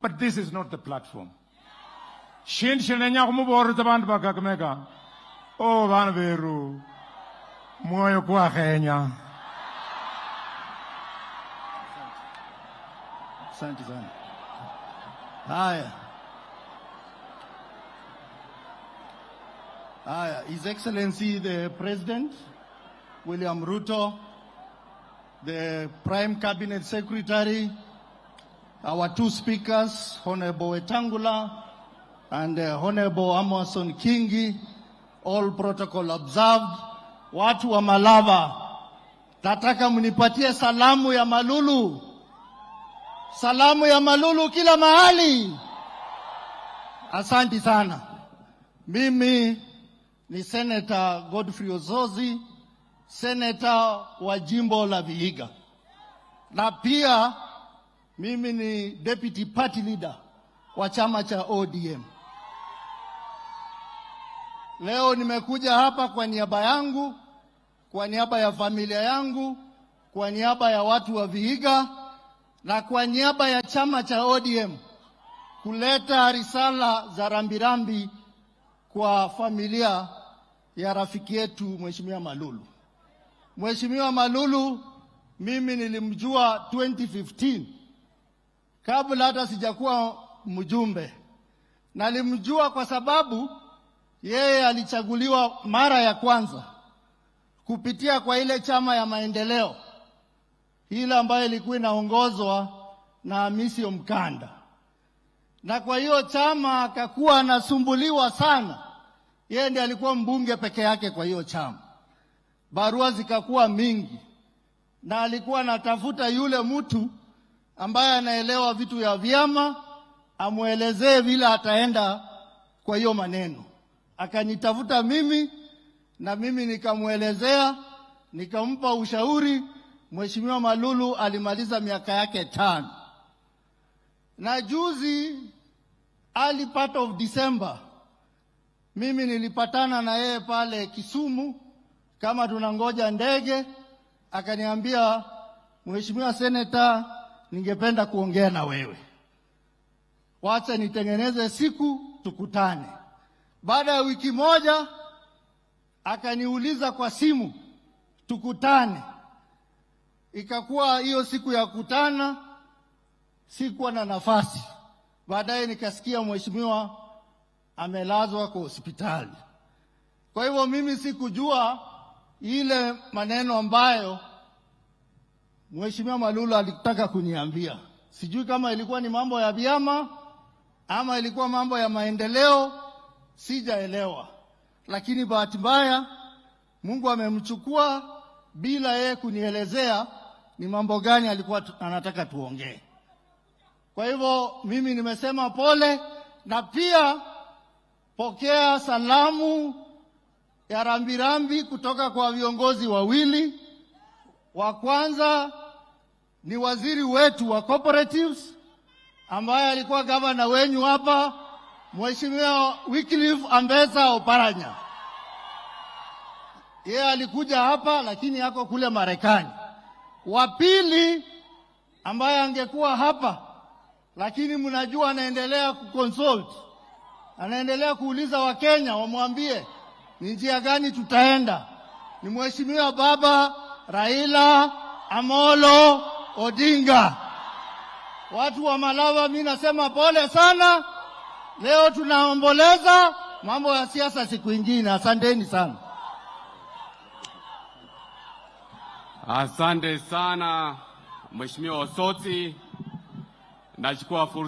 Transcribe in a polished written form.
But this is not the platform. Shindu shinenya khumuborera bandu ba Kakamega. Oh, bana beru. Moyo kwa Kenya. Asante sana. Haya. Haya, His Excellency the President William Ruto, the Prime Cabinet Secretary, our two speakers, Honorable Wetangula and Honorable Amason Kingi, all protocol observed. Watu wa Malava, nataka mnipatie salamu ya Malulu. Salamu ya Malulu kila mahali. Asanti sana. Mimi ni Senator Godfrey Osotsi, senator wa jimbo la Vihiga, na pia mimi ni deputy party leader wa chama cha ODM. Leo nimekuja hapa kwa niaba yangu, kwa niaba ya familia yangu, kwa niaba ya watu wa Vihiga na kwa niaba ya chama cha ODM kuleta risala za rambirambi kwa familia ya rafiki yetu Mheshimiwa Malulu. Mheshimiwa Malulu mimi nilimjua 2015 kabla hata sijakuwa mjumbe. Nalimjua kwa sababu yeye alichaguliwa mara ya kwanza kupitia kwa ile chama ya maendeleo ile ambayo ilikuwa inaongozwa na Hamisi Mkanda, na kwa hiyo chama akakuwa anasumbuliwa sana. Yeye ndiye alikuwa mbunge peke yake kwa hiyo chama, barua zikakuwa mingi, na alikuwa anatafuta yule mtu ambaye anaelewa vitu ya vyama amwelezee vile ataenda kwa hiyo maneno. Akanitafuta mimi na mimi nikamwelezea, nikampa ushauri. Mheshimiwa Malulu alimaliza miaka yake 5, na juzi early part of December mimi nilipatana na yeye pale Kisumu kama tunangoja ndege, akaniambia, Mheshimiwa Seneta, ningependa kuongea na wewe, wacha nitengeneze siku tukutane. Baada ya wiki moja akaniuliza kwa simu tukutane. Ikakuwa hiyo siku ya kutana sikuwa na nafasi. Baadaye nikasikia mheshimiwa amelazwa kwa hospitali. Kwa hivyo mimi sikujua ile maneno ambayo Mheshimiwa Malulu alitaka kuniambia. Sijui kama ilikuwa ni mambo ya vyama ama ilikuwa mambo ya maendeleo, sijaelewa. Lakini bahati mbaya Mungu amemchukua bila yeye kunielezea ni mambo gani alikuwa anataka tuongee. Kwa hivyo mimi nimesema pole, na pia pokea salamu ya rambirambi kutoka kwa viongozi wawili. Wa kwanza ni waziri wetu wa cooperatives ambaye alikuwa gavana wenyu hapa, Mheshimiwa Wycliffe Ambetsa Oparanya. Yeye alikuja hapa lakini ako kule Marekani. Wa pili ambaye angekuwa hapa lakini mnajua anaendelea kuconsult, anaendelea kuuliza Wakenya wamwambie ni njia gani tutaenda, ni Mheshimiwa Baba Raila Amolo Odinga. Watu wa Malava, mi nasema pole sana. Leo tunaomboleza, mambo ya siasa siku ingine. Asanteni sana. Asante sana Mheshimiwa Osotsi. Nachukua fursa